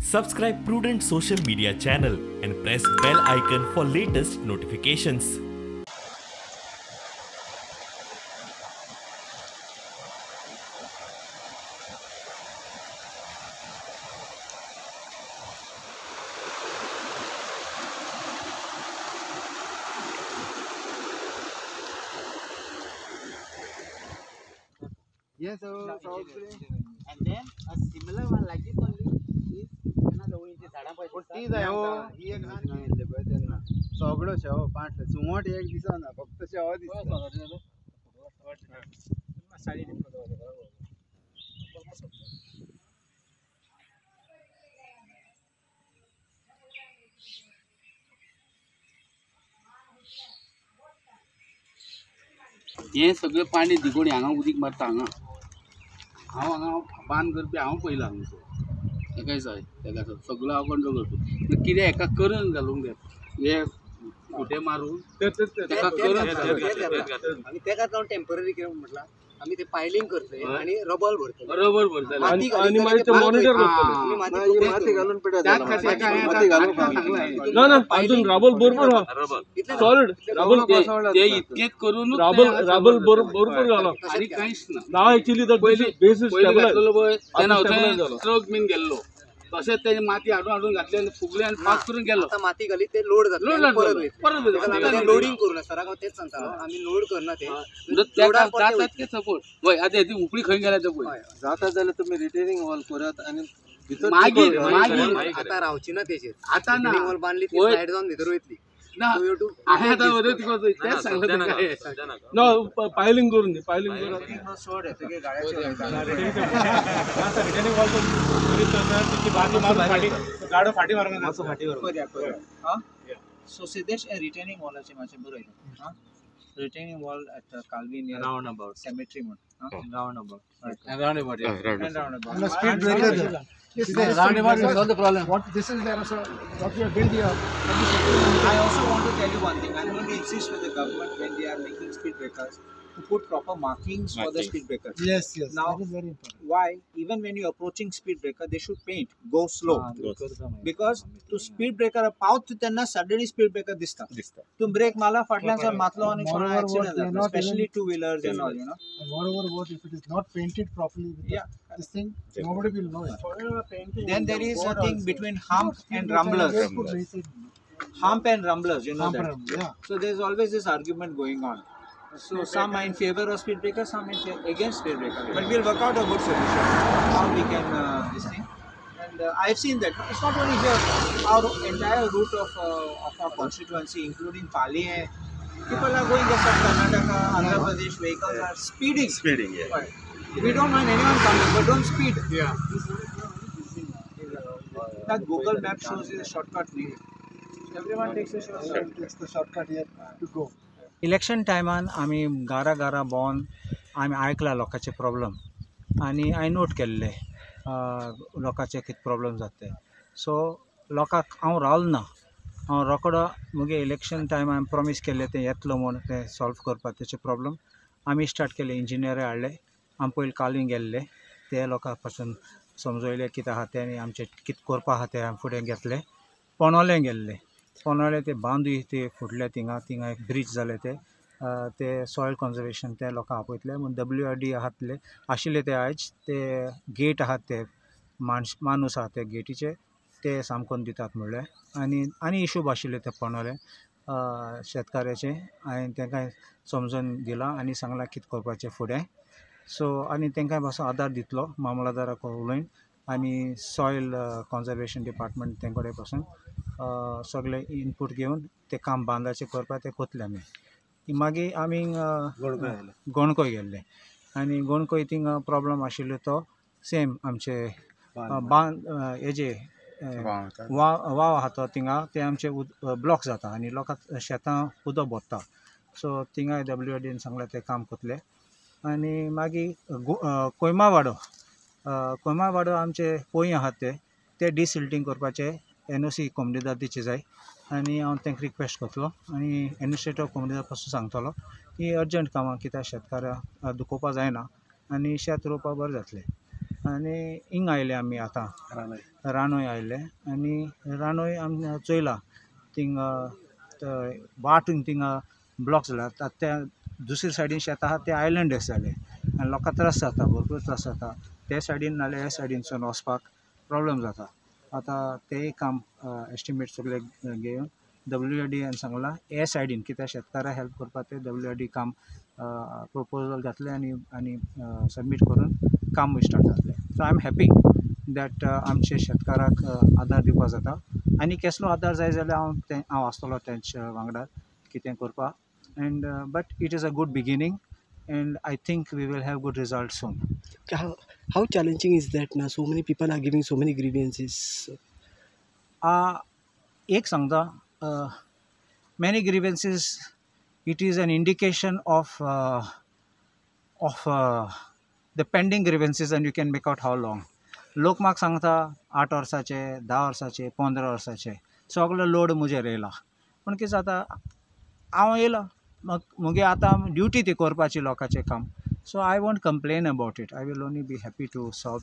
Subscribe Prudent Social Media channel and press bell icon for latest notifications. Yes, so and then a similar one like this only is another one is सगळो शेव पांटले सुंगट एक दिसना फक्त शेव दिसता. हे सगळें पाणी दिगोणी हांगा उदीक मारता. हांगा हांव हांगा बांद करपी हांव पयला हांगासर तेकाय जाय तेका सगळो हांव कंट्रोल करपी कितें हेका करून घालूंक जाय हे खुटे मारून तेका करून आनी तेकाच हांव टेम्पररी कितें म्हटलां आमी ते पायलिंग करतले आनी रबर भरतले रबर भरतले आनी मागीर ते मॉनिटर करतले माती घालून पेटयता माती घालून ना ना हातून राबल बरोबर सॉलिड राबल ते इतकेच करून राबल राबल बरोबर घाला आनी कांयच ना. Now actually the base is stabilise पळय तेन्ना हांव ट्रक बीन गेल्लो तशेंच तेणी माती हाडून हाडून घातली आनी फुगले आनी पास करून गेलो. आतां माती घाली ते लोड जातले परत परत लोडींग करूं सराक हांव तेच सांगतालो आमी लोड करना ते जाता ते सपोर्ट वय. आतां ती उपडी खंय गेल्या ते पळय जाता जाल्यार तुमी रिटेनिंग वॉल करात आनी भितर मागीर मागीर आतां रावची ना तेचेर. आतां ना वॉल बांदली ती स्लायड जावन भितर वयतली ना आहे आतां बरें तुका तेच सांगलें ना पायलिंग करून दी पायलिंग करून गाडो फाटी मारून. So Siddesh, a retaining wall ache mache बरयलें. Retaining wall at Calvi near roundabout cemetery म्हण. Roundabout. Roundabout. Roundabout. And the speed breaker there. Roundabout will solve the problem. What this is there, sir, what we have built here. I also want to tell you one thing. I'm going to insist with the government when they are making speed breakers to put proper markings for the speed breakers. Yes, yes. Now, that is very important. Why? Even when you're approaching speed breaker, they should paint go slow. Because to speed breaker पावत तेन्ना suddenly speed breaker दिसता. तूं break मारला फाटल्यान sir मातलो आनी कोणा accident जाता. Especially two wheelers and all, you know. And moreover, what if it is not painted properly with yeah. This thing, nobody will know it. Then there is a thing between hump and rumblers. Hump and rumblers, you know hump that. And, yeah. So there is always this argument going on. So some are in favor of speed breaker, some in against speed breaker. But we'll work out a good solution how we can this thing. And I've seen that it's not only here. Our entire route of our constituency, including Pali, people are going just from Karnataka, Andhra Pradesh. Vehicles are speeding. Speeding, yeah. Right. We don't mind anyone coming, but don't speed. Yeah. That Google Map shows you the shortcut. Everyone takes a shortcut. Takes the shortcut here to go. Election टायमान आमी गारा गारा भोंवन आमी आयकला लोकांचे problem आनी हांवें नोट केल्ले लोकांचे कितें प्रॉब्लम जाता ते. सो लोकांक हांव रावलो ना, हांव रोकडो म्हगे इलेक्शन टायमान हांवें प्रॉमीस केल्लें तें येतलो म्हूण तें सॉल्व करपाक तेचें प्रॉब्लम आमी स्टार्ट केलें. इंजिनियर हाडले, आमी पयलीं कालूय गेल्ले ते लोकां पासून समजयलें कितें आहा तें आनी आमचें कितें करपा आहा तें आमी फुडें घेतलें. पोनोलें गेल्लें, पोनोलें ते बांदूय ते फुटले थिंगा थिंगा एक ब्रीज जाले ते ते सॉयल कॉन्जर्वेशन ते लोकांक आपयतले म्हूण WRD आहातले आशिल्ले ते आयज ते गेट आहात ते माणूस आहा ते गेटीचे ते सामकोन दितात म्हणलें. आनी आनी इशूब आशिल्ले ते पोनोले शेतकाराचे हांवें तांकां समजून दिलां आनी सांगलां कितें करपाचें फुडें. सो आनी तांकां मातसो आदार दितलो मामलादाराक उलोवन आनी सॉयल कॉन्जर्वेशन डिपार्टमेंट तें कडेन पासून सगळे इनपूट घेवन तें काम बांदाचें करपाक तें कोतले आमी. मागीर आमी गोणकोय गेल्ले आनी गोणकोय थिंगा प्रॉब्लम आशिल्लो तो सेम आमचे बांद हेजे वाव आहा तो थिंगा ते आमचे ब्लॉक जाता आनी लोकांक शेतां उदक भरता. सो थिंगाय WRDन सांगलें तें काम कोतले. आनी मागीर कोयमावाडो कोयमावाडो आमचे पोंय आहात ते ते डिसिल्टींग करपाचे NOC कोमुनिदाद दिची जाय आनी हांव तांकां रिक्वेस्ट करतलो आनी एडमिनिस्ट्रेटर कोमुनिदाद पासून सांगतलो की अर्जंट कामां कित्याक शेतकारांक दुखोवपा जायना आनी शेत रोवपाक बरें जातलें. आनी हिंग आयले आमी आतां रानोय आयले आनी रानोय आमी चोयला थिंगा वाट थिंगा ब्लॉक जाल्या. त्या दुसरे सायडीन शेत आहा ते आयलंड जाले आनी लोकांक त्रास जाता, भरपूर त्रास जाता. ते सायडीन नाल्यार ह्या सायडीनसून वचपाक प्रॉब्लम जाता. आतां तेंय काम एस्टिमेट सगळे घेवन WRD सांगलां हे सायडीन कित्याक शेतकारांक हेल्प करपाक ते WRD काम प्रपोजल जातलें आनी आनी सबमीट करून काम स्टार्ट जातलें. So I am happy that आमचे शेतकाराक आदार दिवपाक जाता आनी केसलो आदार जाय जाल्यार हांव तें हांव आसतलो तेंच्या वांगडा कितें करपाक. And but it is a good beginning and I think we will have good result soon. How challenging is that now? So many people are giving so many grievances. एक सांगता, many grievances, it is an indication of the pending grievances and you can make out how long. लोक म्हाका सांगता 8 वर्साचे, 10 वर्साचे, 15 वर्साचे, सगलो load म्हजेर येयला. पूण कितें जाता, हांव येयलो मुगे आतां ड्युटी ती करपाची लोकांचें काम. So I won't complain about it. I will only be happy to solve.